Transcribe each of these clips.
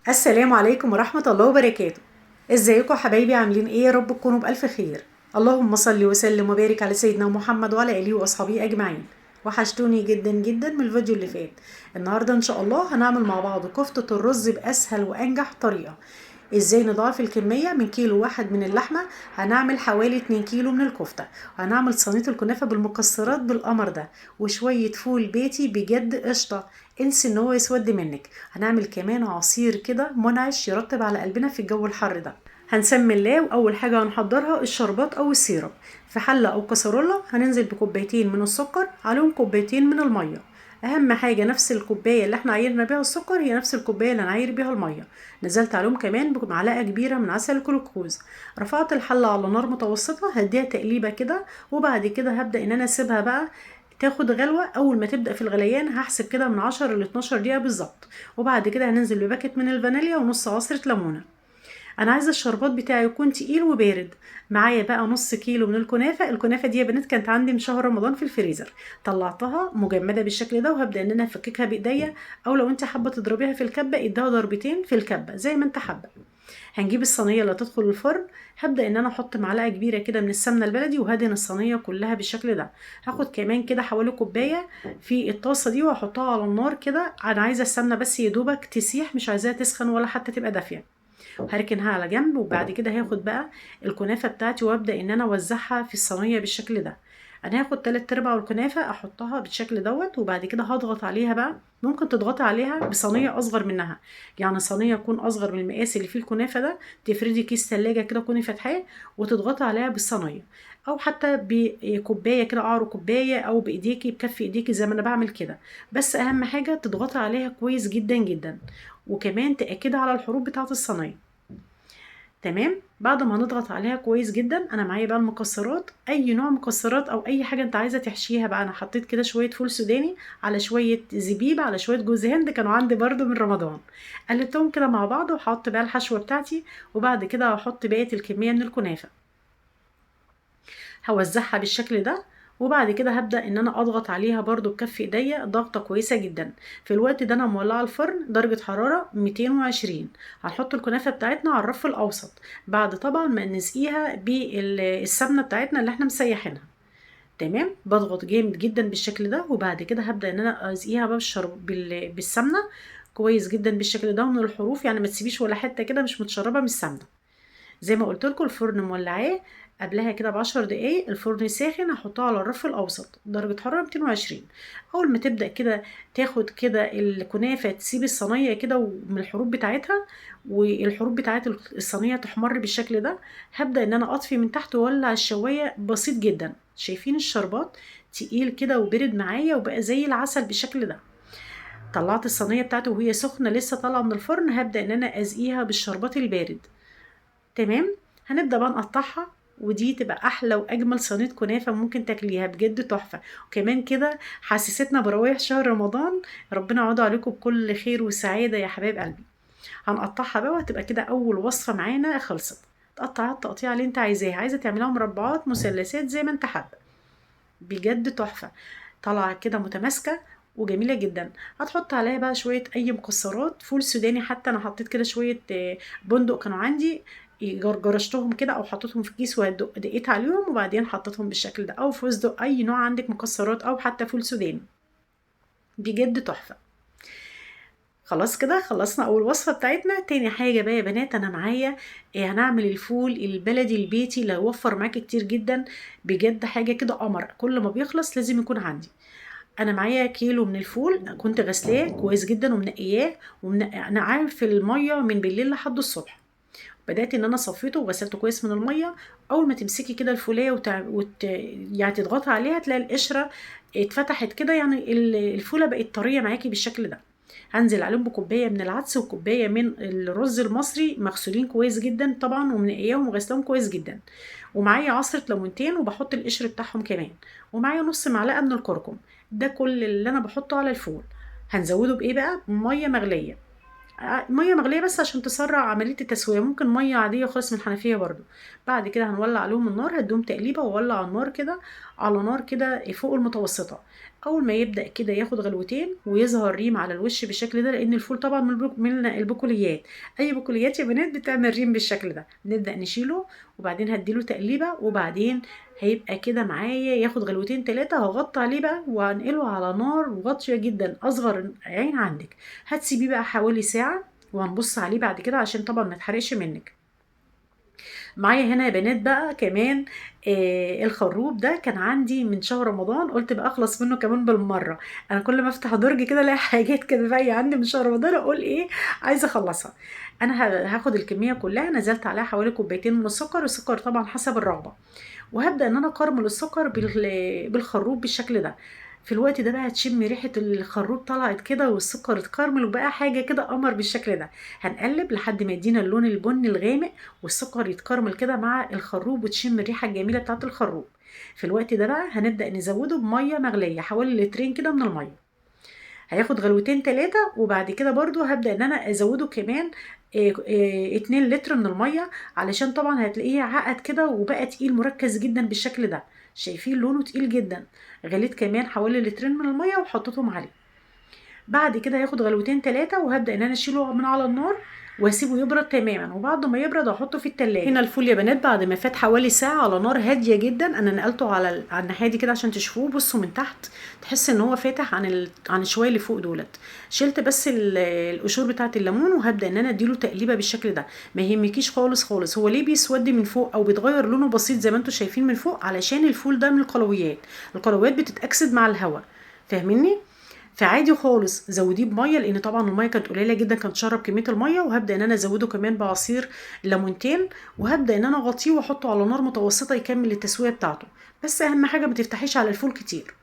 السلام عليكم ورحمة الله وبركاته. ازيكم يا حبايبي؟ عاملين ايه؟ يا رب تكونوا بألف خير. اللهم صل وسلم وبارك على سيدنا محمد وعلى آله وأصحابه أجمعين. وحشتوني جدا جدا من الفيديو اللي فات. النهاردة إن شاء الله هنعمل مع بعض كفتة الرز بأسهل وأنجح طريقة. ازاي نضاعف الكمية من كيلو واحد من اللحمة هنعمل حوالي 2 كيلو من الكفتة. هنعمل صينية الكنافة بالمكسرات بالقمر ده وشوية فول بيتي بجد قشطة، انسي ان هو يسود منك. هنعمل كمان عصير كده منعش يرطب على قلبنا في الجو الحر ده. هنسمي الله، واول حاجة هنحضرها الشربات او ال syrup. في حلة او كسرولة هننزل بكوبايتين من السكر عليهم كوبايتين من المية. اهم حاجة نفس الكوباية اللي احنا عايرنا بيها السكر هي نفس الكوباية اللي هنعاير بيها المية. نزلت عليهم كمان بمعلقه كبيرة من عسل الجلوكوز. رفعت الحلة على نار متوسطه، هديها تقليبه كده، وبعد كده هبدا ان انا اسيبها بقى تاخد غلوه. اول ما تبدا في الغليان هحسب كده من 10 ل 12 دقيقة بالظبط، وبعد كده هننزل بباكت من الفانيليا ونص عصره ليمونه. انا عايزه الشربات بتاعي يكون تقيل وبارد. معايا بقى نص كيلو من الكنافه. الكنافه دي يا بنات كانت عندي من شهر رمضان في الفريزر، طلعتها مجمده بالشكل ده، وهبدا ان انا افككها بايديا، او لو انت حابة تضربيها في الكبه اديها ضربتين في الكبه زي ما انت حابة. هنجيب الصينية اللي تدخل الفرن، هبدا ان انا احط معلقه كبيرة كده من السمنة البلدي وهدهن الصينية كلها بالشكل ده. هاخد كمان كده حوالي كوباية في الطاسه دي وهحطها على النار كده. انا عايزه السمنة بس يدوبك تسيح، مش عايزاها تسخن ولا حتى تبقى دافيه. هركنها على جنب، وبعد كده هاخد بقى الكنافه بتاعتي وابدا ان انا اوزعها في الصينية بالشكل ده. انا هاخد 3/4 الكنافه احطها بالشكل دوت، وبعد كده هضغط عليها بقى. ممكن تضغطي عليها بصينيه اصغر منها، يعني صينية تكون اصغر من المقاس اللي فيه الكنافه ده، تفردي كيس تلاجة كده تكوني فاتحاه وتضغطي عليها بالصينيه، او حتى بكوبايه كده قعر كوباية، او بايديكي بكف ايديكي زي ما انا بعمل كده. بس اهم حاجة تضغطي عليها كويس جدا جدا، وكمان تاكدي على الحروف بتاعه الصينية. تمام. بعد ما هنضغط عليها كويس جدا، انا معايا بقى المكسرات، اي نوع مكسرات او اي حاجة انت عايزه تحشيها بقى. انا حطيت كده شوية فول سوداني على شوية زبيب على شوية جوز هند كانوا عندي برده من رمضان، قلبتهم كده مع بعض وحط بقى الحشوه بتاعتي. وبعد كده هحط بقية الكمية من الكنافه، هوزعها بالشكل ده. وبعد كده هبدأ ان انا اضغط عليها برضو بكف ايديا ضغطة كويسة جدا. في الوقت ده انا مولعة الفرن درجة حرارة 220. هنحط الكنافة بتاعتنا على الرف الاوسط بعد طبعا ما نسقيها بالسمنة بتاعتنا اللي احنا مسيحينها. تمام. بضغط جامد جدا بالشكل ده، وبعد كده هبدأ ان انا اسقيها بقى بالسمنة كويس جدا بالشكل ده، ومن الحروف يعني ما تسيبيش ولا حتة كده مش متشربة من السمنة. زي ما قلت لكم الفرن مولعاه قبلها كده ب10 دقايق، الفرن ساخن، هحطها على الرف الاوسط درجه حرارة 220. اول ما تبدا كده تاخد كده الكنافه تسيب الصينية كده ومن الحروف بتاعتها، والحروف بتاعت الصينية تحمر بالشكل ده، هبدا ان انا اطفي من تحت واولع الشوايه بسيط جدا. شايفين الشربات تقيل كده وبرد معايا وبقى زي العسل بالشكل ده. طلعت الصينية بتاعته وهي سخنة لسه طالعه من الفرن، هبدا ان انا ازقيها بالشربات البارد. تمام. هنبدأ بقى نقطعها، ودي تبقى احلى واجمل صينية كنافه ممكن تاكليها، بجد تحفة. وكمان كده حسستنا بروايح شهر رمضان، ربنا يعوض عليكم بكل خير وسعادة يا حبايب قلبي. هنقطعها بقى وهتبقى كده اول وصفه معانا خلصت. تقطعها التقطيعه اللي انت عايزاها، عايزه تعمليها مربعات مثلثات زي ما انت حابة، بجد تحفة. طالعه كده متماسكة وجميلة جدا. هتحط عليها بقى شوية اي مكسرات، فول سوداني، حتى انا حطيت كده شوية بندق كانوا عندي جرشتهم كده او حطيتهم في كيس ودقيت عليهم، وبعدين حطيتهم بالشكل ده، او فستق، اي نوع عندك مكسرات او حتى فول سوداني، بجد تحفة. خلاص كده خلصنا اول وصفه بتاعتنا. تاني حاجة بقى يا بنات، انا معايا هنعمل الفول البلدي البيتي اللي هيوفر معاكي كتير جدا، بجد حاجة كده قمر، كل ما بيخلص لازم يكون عندي. انا معايا كيلو من الفول كنت غسلاه كويس جدا ومنقياه ومنقعاه في المية من بالليل لحد الصبح. بدات ان انا صفيته وغسلته كويس من المية. اول ما تمسكي كده الفوليه يعني تضغطي عليها تلاقي القشرة اتفتحت كده، يعني الفوله بقت طرية معاكي بالشكل ده. هنزل عليهم بكوبايه من العدس وكوبايه من الرز المصري مغسولين كويس جدا طبعا ومنقياهم وغسلاهم كويس جدا، ومعايا عصره ليمونتين وبحط القشر بتاعهم كمان، ومعايا نص معلقه من الكركم. ده كل اللي انا بحطه على الفول. هنزوده بايه بقى؟ مية مغليه، مية مغليه بس عشان تسرع عملية التسوية، ممكن مية عادية خالص من الحنفية برده. بعد كده هنولع عليهم النار، هديهم تقليبه وولع النار كده على نار كده فوق المتوسطة. اول ما يبدا كده ياخد غلوتين ويظهر ريم على الوش بالشكل ده، لان الفول طبعا من البقوليات، اي بقوليات يا بنات بتعمل ريم بالشكل ده. نبدا نشيله وبعدين هديله تقليبه، وبعدين هيبقى كده معايا ياخد غلوتين 3. هغطي عليه بقى وهنقله على نار واطية جدا، اصغر عين عندك. هتسيبيه بقى حوالي ساعة وهنبص عليه بعد كده عشان طبعا ما يتحرقش منك. معايا هنا يا بنات بقى كمان الخروب ده كان عندي من شهر رمضان، قلت بقى اخلص منه كمان بالمرة. انا كل ما افتح درج كده الاقي حاجات كده باقية عندي من شهر رمضان، اقول ايه عايزه اخلصها. انا هاخد الكمية كلها، نزلت عليها حوالي كوبايتين من السكر، السكر طبعا حسب الرغبة، وهبدا ان انا اكرمل السكر بالخروب بالشكل ده. في الوقت ده بقى هتشم ريحة الخروب طلعت كده والسكر اتكرمل وبقى حاجة كده قمر بالشكل ده. هنقلب لحد ما يدينا اللون البني الغامق والسكر يتكرمل كده مع الخروب وتشم الريحة الجميلة بتاعت الخروب. في الوقت ده بقى هنبدأ نزوده بمية مغلية حوالي لترين كده من المية، هياخد غلوتين 3، وبعد كده برضو هبدأ ان انا ازوده كمان 2 لتر من المية، علشان طبعا هتلاقيه عقد كده وبقى تقيل مركز جدا بالشكل ده. شايفين لونه تقيل جدا. غليت كمان حوالي لترين من المية وحطيتهم عليه. بعد كده هياخد غلوتين 3 وهبدأ ان انا اشيله من على النار واسيبه يبرد تماما، وبعد ما يبرد احطه في التلاجة. هنا الفول يا بنات بعد ما فات حوالي ساعة على نار هادية جدا، انا نقلته على الناحية دي كده عشان تشوفوه. بصوا من تحت تحس ان هو فاتح عن شوية اللي فوق دولت. شلت بس القشور بتاعة الليمون وهبدأ ان انا اديله تقليبة بالشكل ده. ما يهمكيش خالص خالص هو ليه بيسود من فوق او بيتغير لونه بسيط زي ما انتم شايفين من فوق، علشان الفول ده من القلويات، القلويات بتتأكسد مع الهواء، فاهميني؟ فعادي خالص زوديه بميه، لان طبعا المية كانت قليله جدا، كانت تشرب كمية المية. وهبدا ان انا ازوده كمان بعصير ليمونتين، وهبدا ان انا اغطيه واحطه على نار متوسطه يكمل التسوية بتاعته. بس اهم حاجة ما تفتحيش على الفول كتير،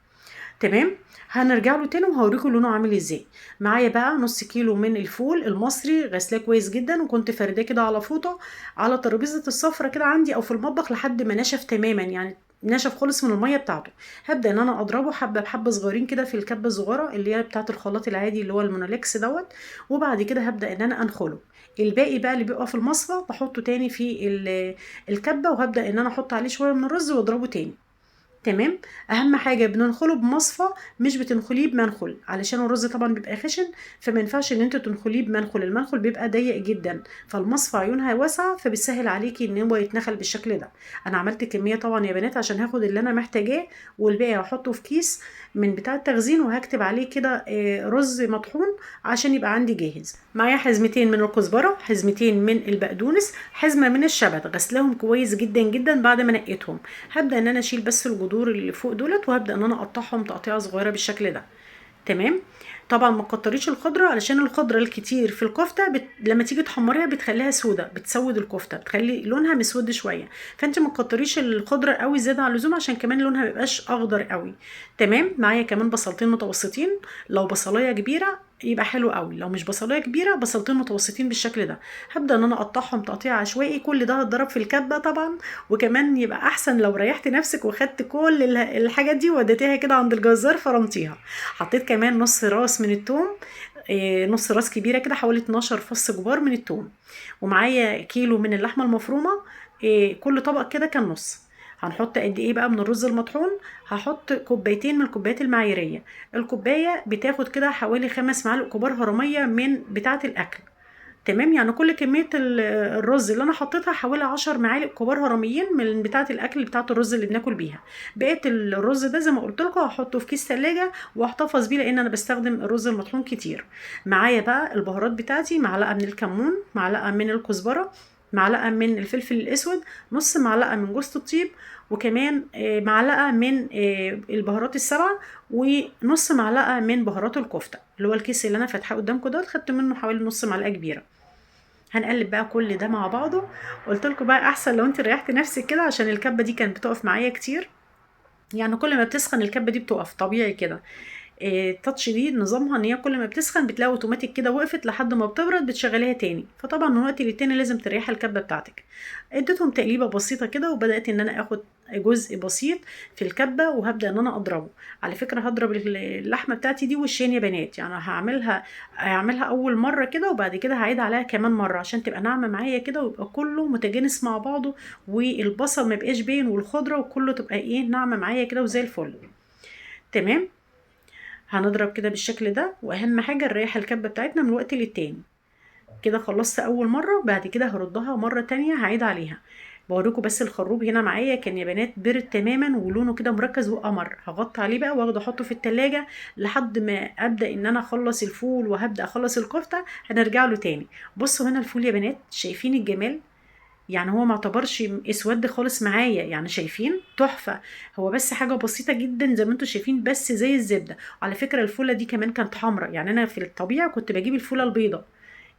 تمام؟ هنرجع له تاني وهوريكم لونه عامل ازاي. معايا بقى نص كيلو من الفول المصري، غسلاه كويس جدا وكنت فرداه كده على فوطه على ترابيزة السفرة كده عندي او في المطبخ لحد ما نشف تماما، يعني نشف خالص من المية بتاعته. هبدا ان انا اضربه حبه بحبه صغيرين كده في الكبه الصغيرة اللي هي بتاعه الخلاط العادي اللي هو المونوليكس دوت، وبعد كده هبدا ان انا انخله. الباقي بقى اللي بيبقى في المصفى بحطه تاني في الكبه، وهبدا ان انا احط عليه شوية من الرز واضربه تاني، تمام؟ اهم حاجة بننخله بمصفى، مش بتنخليه بمنخل، علشان الرز طبعا بيبقى خشن، فما ينفعش ان انت تنخليه بمنخل، المنخل بيبقى ضيق جدا، فالمصفى عيونها واسعة فبتسهل عليكي ان هو يتنخل بالشكل ده. انا عملت كمية طبعا يا بنات عشان هاخد اللي انا محتاجاه، والباقي هحطه في كيس من بتاع التخزين وهكتب عليه كده رز مطحون عشان يبقى عندي جاهز. معايا حزمتين من الكزبره، حزمتين من البقدونس، حزمه من الشبت، غسلاهم كويس جدا جدا بعد ما نقيتهم. هبدا ان انا اشيل بس الجذور اللي فوق دولت، وهبدا ان انا اقطعهم تقطيعه صغيرة بالشكل ده، تمام؟ طبعا ما تكتريش الخضرة، علشان الخضرة الكتير في الكفتة لما تيجي تحمريها بتخليها سودة، بتسود الكفتة، بتخلي لونها مسود شوية، فانت ما تكتريش الخضرة قوي زيادة عن اللزوم عشان كمان لونها ما يبقاش اخضر قوي، تمام؟ معايا كمان بصلتين متوسطين، لو بصلايه كبيرة يبقى حلو قوي، لو مش بصلايه كبيرة بصلتين متوسطين بالشكل ده. هبدا ان انا اقطعهم تقطيع عشوائي، كل ده هتضرب في الكبه طبعا، وكمان يبقى احسن لو ريحت نفسك وخدت كل الحاجات دي ووديتيها كده عند الجزار فرمتيها. حطيت كمان نص راس من التوم، نص راس كبيرة كده حوالي 12 فص كبار من التوم، ومعايا كيلو من اللحمة المفرومه، كل طبق كده كان نص. هنحط قد ايه بقى من الرز المطحون؟ هحط كوبايتين من الكوبايات المعياريه، الكوباية بتاخد كده حوالي 5 معالق كبار هرميه من بتاعه الاكل، تمام؟ يعني كل كمية الرز اللي انا حطيتها حوالي 10 معالق كبار هرميين من بتاعه الاكل بتاعه الرز اللي بناكل بيها. بقية الرز ده زي ما قلت لكم هحطه في كيس تلاجة واحتفظ بيه، لان انا بستخدم الرز المطحون كتير. معايا بقى البهارات بتاعتي، معلقه من الكمون، معلقه من الكزبره، معلقه من الفلفل الاسود، نص معلقه من جوز الطيب، وكمان معلقه من البهارات السبعة، ونص معلقه من بهارات الكفتة اللي هو الكيس اللي انا فاتحاه قدامكم ده، خدت منه حوالي نص معلقه كبيرة. هنقلب بقى كل ده مع بعضه. قلت لكم بقى احسن لو انت ريحتي نفسك كده، عشان الكبه دي كانت بتقف معايا كتير، يعني كل ما بتسخن الكبه دي بتقف طبيعي كده. التاتش دي نظامها ان هي كل ما بتسخن بتلاقي اوتوماتيك كده وقفت لحد ما بتبرد بتشغليها تاني، فطبعا من وقت للتاني لازم تريحي الكبه بتاعتك. اديتهم تقليبه بسيطة كده، وبدات ان انا اخد جزء بسيط في الكبه وهبدا ان انا اضربه. على فكرة هضرب اللحمة بتاعتي دي وشين يا بنات، يعني هعملها اول مرة كده وبعد كده هعيد عليها كمان مرة عشان تبقى ناعمة معايا كده، ويبقى كله متجانس مع بعضه، والبصل ما يبقاش باين، والخضره وكله تبقى ايه ناعمة معايا كده وزي الفل، تمام؟ هنضرب كده بالشكل ده، واهم حاجة نريح الكبه بتاعتنا من وقت للتاني. كده خلصت اول مرة، بعد كده هردها مرة تانية هعيد عليها. بوريكم بس الخروب هنا معايا كان يا بنات برد تماما ولونه كده مركز وقمر. هغطي عليه بقى واخده احطه في التلاجة لحد ما ابدا ان انا اخلص الفول وهبدا اخلص الكفتة، هنرجع له تاني. بصوا هنا الفول يا بنات، شايفين الجمال؟ يعني هو ما اعتبرش اسود خالص معايا، يعني شايفين تحفة. هو بس حاجة بسيطة جدا زي ما انتم شايفين، بس زي الزبدة. على فكرة الفوله دي كمان كانت حمراء، يعني انا في الطبيعة كنت بجيب الفوله البيضة،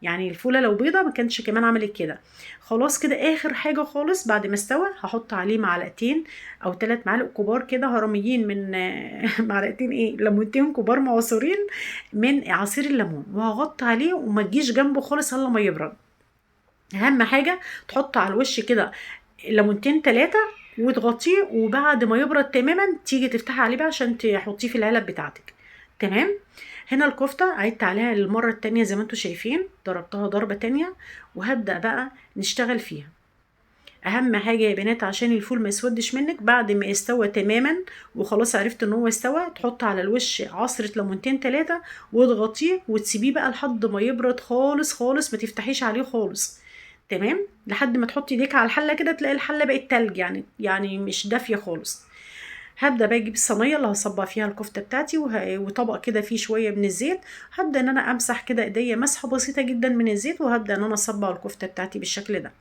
يعني الفوله لو بيضة ما كانش كمان عملت كده. خلاص كده اخر حاجة خالص بعد ما استوى هحط عليه معلقتين او 3 معالق كبار كده هرميين من معلقتين ايه، ليمونتين كبار معصورين من عصير الليمون، وهغطي عليه وما تجيش جنبه خالص الا ما يبرد. اهم حاجة تحط على الوش كده ليمونتين 3 وتغطيه، وبعد ما يبرد تماما تيجي تفتحي عليه بقى عشان تحطيه في العلب بتاعتك. تمام. هنا الكفتة عدت عليها للمرة التانية زي ما انتم شايفين، ضربتها ضربه تانية وهبدا بقى نشتغل فيها. اهم حاجة يا بنات عشان الفول ما يسودش منك، بعد ما يستوى تماما وخلاص عرفت ان هو استوى، تحط على الوش عصره ليمونتين 3 وتغطيه وتسيبيه بقى لحد ما يبرد خالص خالص، ما تفتحيش عليه خالص. تمام، لحد ما تحطي ايديك على الحلة كده تلاقي الحلة بقت تلج، يعني مش دافيه خالص. هبدا بقى اجيب الصينية اللي هصبع فيها الكفتة بتاعتي وطبق كده فيه شوية من الزيت. هبدا ان انا امسح كده ايديا مسحه بسيطة جدا من الزيت، وهبدا ان انا اصبع الكفتة بتاعتي بالشكل ده.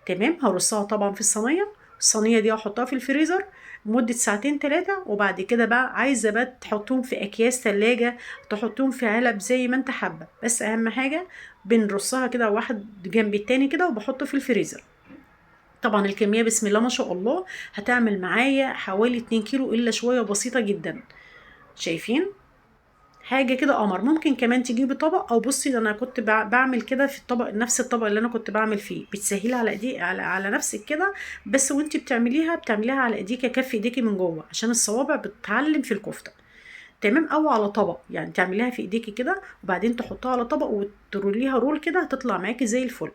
تمام. هرصها طبعا في الصينية، الصينية دي هحطها في الفريزر لمدة ساعتين 3، وبعد كده بقى عايزه بقى تحطهم في اكياس تلاجة، تحطهم في علب زي ما انت حابة، بس اهم حاجة بنرصها كده واحد جنب التاني كده وبحطه في الفريزر. طبعا الكمية بسم الله ما شاء الله هتعمل معايا حوالي 2 كيلو الا شوية بسيطة جدا. شايفين حاجة كده قمر. ممكن كمان تجيبي طبق، او بصي ده انا كنت بعمل كده في الطبق، نفس الطبق اللي انا كنت بعمل فيه، بتسهلي على ايدي على نفسك كده، بس وانتي بتعمليها على ايديكي، كف ايديكي من جوه عشان الصوابع بتعلم في الكفتة. تمام. او على طبق، يعني تعمليها في ايديكي كده وبعدين تحطها على طبق وتروليها roll كده، هتطلع معاكي زي الفل.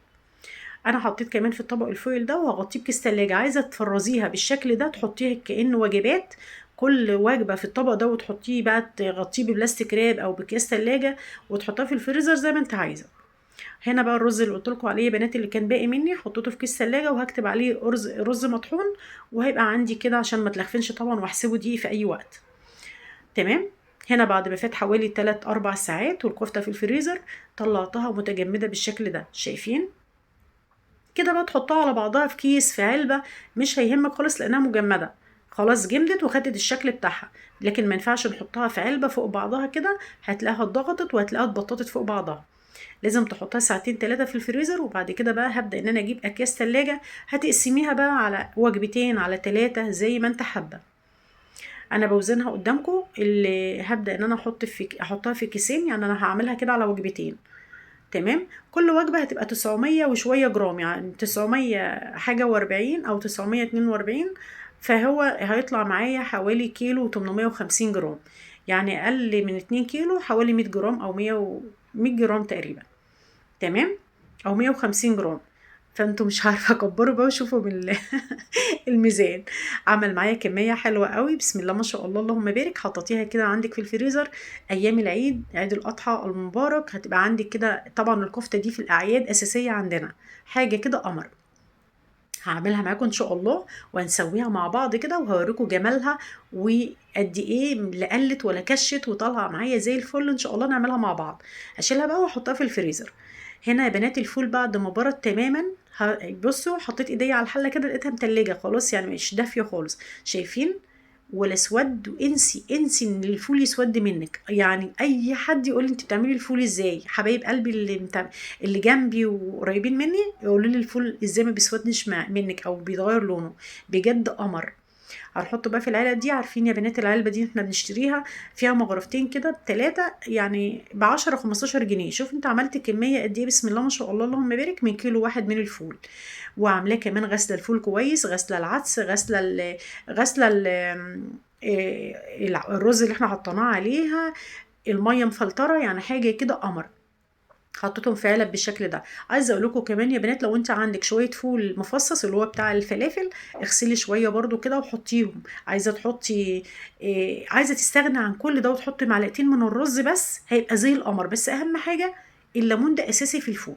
انا حطيت كمان في الطبق ال foil ده وهغطيه بكيس تلاجة. عايزه تفرزيها بالشكل ده، تحطيها كأنه وجبات، كل وجبة في الطبق ده وتحطيه بقى تغطيه ب plastic wrap او بكيس تلاجة وتحطها في الفريزر زي ما انت عايزه. هنا بقى الرز اللي قلت لكم عليه يا بنات اللي كان باقي مني حطيته في كيس تلاجة، وهكتب عليه رز مطحون، وهيبقى عندي كده عشان ما تلخفنش طبعا، واحسبه دقيق في اي وقت. تمام. هنا بعد ما فات حوالي 3-4 ساعات والكفته في الفريزر، طلعتها متجمده بالشكل ده. شايفين كده بقى تحطها على بعضها في كيس في علبة، مش هيهمك خالص لانها مجمده خلاص، جمدت وخدت الشكل بتاعها. لكن ما ينفعش نحطها في علبة فوق بعضها كده، هتلاقيها اتضغطت وهتلاقيها اتبططت فوق بعضها. لازم تحطها ساعتين 3 في الفريزر. وبعد كده بقى هبدا ان انا اجيب اكياس تلاجة، هتقسميها بقى على وجبتين على 3 زي ما انت حابة. انا بوزنها قدامكم. اللي هبدا ان انا احطها في كيسين، يعني انا هعملها كده على وجبتين. تمام. كل وجبة هتبقى 900 وشوية جرام، يعني 900 حاجة و40 او 942، فهو هيطلع معايا حوالي كيلو 850 جرام، يعني اقل من 2 كيلو حوالي 100 جرام او 100 جرام تقريبا. تمام، او 150 جرام. فانتوا مش عارفه كبروا بقى وشوفوا الميزان. عمل معايا كمية حلوة قوي بسم الله ما شاء الله اللهم بارك. حطيتيها كده عندك في الفريزر ايام العيد، عيد الاضحى المبارك، هتبقى عندك كده. طبعا الكفتة دي في الاعياد اساسية عندنا، حاجة كده قمر. هعملها معاكم ان شاء الله وهنسويها مع بعض كده، وهوريكم جمالها وقد ايه لا قلت ولا كشت وطالعه معايا زي الفل ان شاء الله. نعملها مع بعض. هشيلها بقى واحطها في الفريزر. هنا يا بنات الفول بعد ما برد تماما، بصوا حطيت ايديا على الحلة كده لقيتها متلجه خلاص، يعني مش دافيه خالص. شايفين؟ ولا اسود. وانسي انسي ان الفول يسود منك. يعني اي حد يقول لي انت بتعملي الفول ازاي، حبايب قلبي اللي جنبي وقريبين مني يقولوا لي الفول ازاي ما بيسودش منك او بيتغير لونه. بجد قمر. هنحطه بقى في العلب دي. عارفين يا بنات العلبة دي احنا بنشتريها فيها مغرفتين كده ب3، يعني ب10 15 جنيه. شوف انت عملت كمية قد ايه بسم الله ما شاء الله اللهم بارك، من كيلو واحد من الفول. وعاملاه كمان غسله الفول كويس، غسله العدس، غسله الرز اللي احنا حطيناه عليها، المية مفلتره، يعني حاجة كده قمر. حطيتهم في علب بالشكل ده. عايزه اقول لكم كمان يا بنات، لو انت عندك شوية فول مفصص اللي هو بتاع الفلافل، اغسلي شوية برده كده وحطيهم. عايزه تحطي إيه، عايزه تستغني عن كل ده وتحطي معلقتين من الرز بس، هيبقى زي القمر. بس اهم حاجة الليمون ده اساسي في الفول.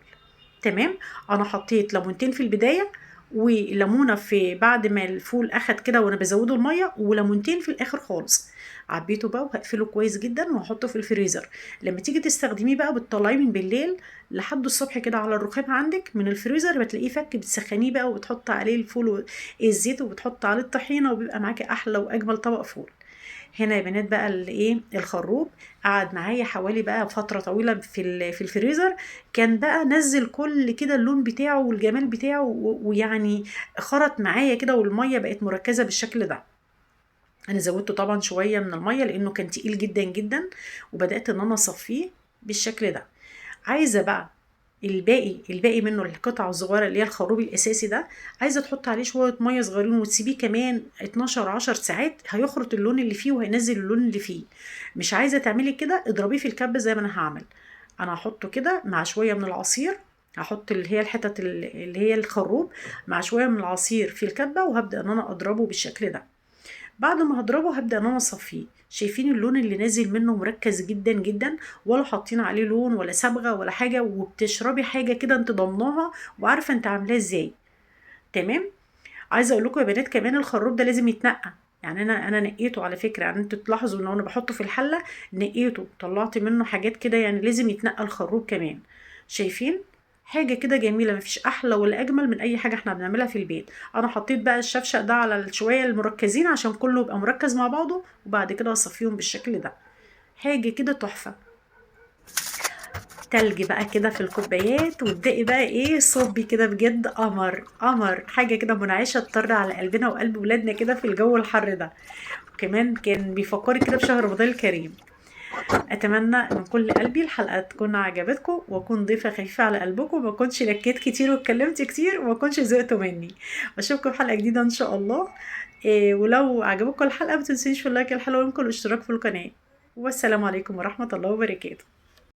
تمام، انا حطيت ليمونتين في البداية، وليمونه في بعد ما الفول اخد كده وانا بزوده المية، وليمونتين في الاخر خالص. عبيته بقى وهقفله كويس جدا وهحطه في الفريزر. لما تيجي تستخدميه بقى بتطلعيه من بالليل لحد الصبح كده على الرخام عندك من الفريزر، بتلاقيه فك، بتسخنيه بقى وبتحط عليه الفول والزيت وبتحط عليه الطحينه، وبيبقى معاكي احلى واجمل طبق فول. هنا يا بنات بقى الايه الخروب قعد معايا حوالي بقى فترة طويلة في الفريزر، كان بقى نزل كل كده اللون بتاعه والجمال بتاعه، ويعني خرط معايا كده، والمية بقت مركزه بالشكل ده. انا زودته طبعا شوية من المية لانه كان تقيل جدا جدا، وبدات ان انا اصفيه بالشكل ده. عايزه بقى الباقي منه القطع الصغيرة اللي هي الخروب الاساسي ده، عايزه تحط عليه شوية مية صغيرين وتسيبيه كمان 12 10 ساعات، هيخرط اللون اللي فيه وهينزل اللون اللي فيه. مش عايزه تعملي كده، اضربيه في الكب زي ما انا هعمل. انا هحطه كده مع شوية من العصير، هحط اللي هي الحتت اللي هي الخروب مع شوية من العصير في الكبه، وهبدا ان انا اضربه بالشكل ده. بعد ما هضربه هبدأ ان انا اصفيه. شايفين اللون اللي نازل منه مركز جدا جدا، ولا حاطين عليه لون ولا صبغة ولا حاجة، وبتشربي حاجة كده انت ضمناها وعارفه انت عاملاه ازاي. تمام. عايزه اقول لكم يا بنات كمان الخروب ده لازم يتنقى، يعني انا نقيته على فكرة، يعني انتوا تلاحظوا ان انا بحطه في الحلة نقيته، طلعت منه حاجات كده، يعني لازم يتنقى الخروب كمان. شايفين حاجة كده جميلة، مفيش احلى ولا اجمل من اي حاجة احنا بنعملها في البيت. انا حطيت بقى الشفشق ده على الشويه المركزين عشان كله يبقى مركز مع بعضه، وبعد كده اصفيهم بالشكل ده. حاجة كده تحفة. تلج بقى كده في الكوبايات، وابدأي بقى ايه صبي كده، بجد قمر قمر، حاجة كده منعشه تطر على قلبنا وقلب ولادنا كده في الجو الحر ده. وكمان كان بيفكرك كده بشهر رمضان الكريم. اتمنى من كل قلبي الحلقة تكون عجبتكم، واكون ضيفه خفيفة على قلبكم، وما اكونش لكيت كتير واتكلمت كتير، وما اكونش زهقتوا مني. واشوفكم في حلقة جديدة ان شاء الله. ولو عجبتكم الحلقة ما تنسونيش في ال like الحلو ويمكن الاشتراك في القناة. والسلام عليكم ورحمة الله وبركاته.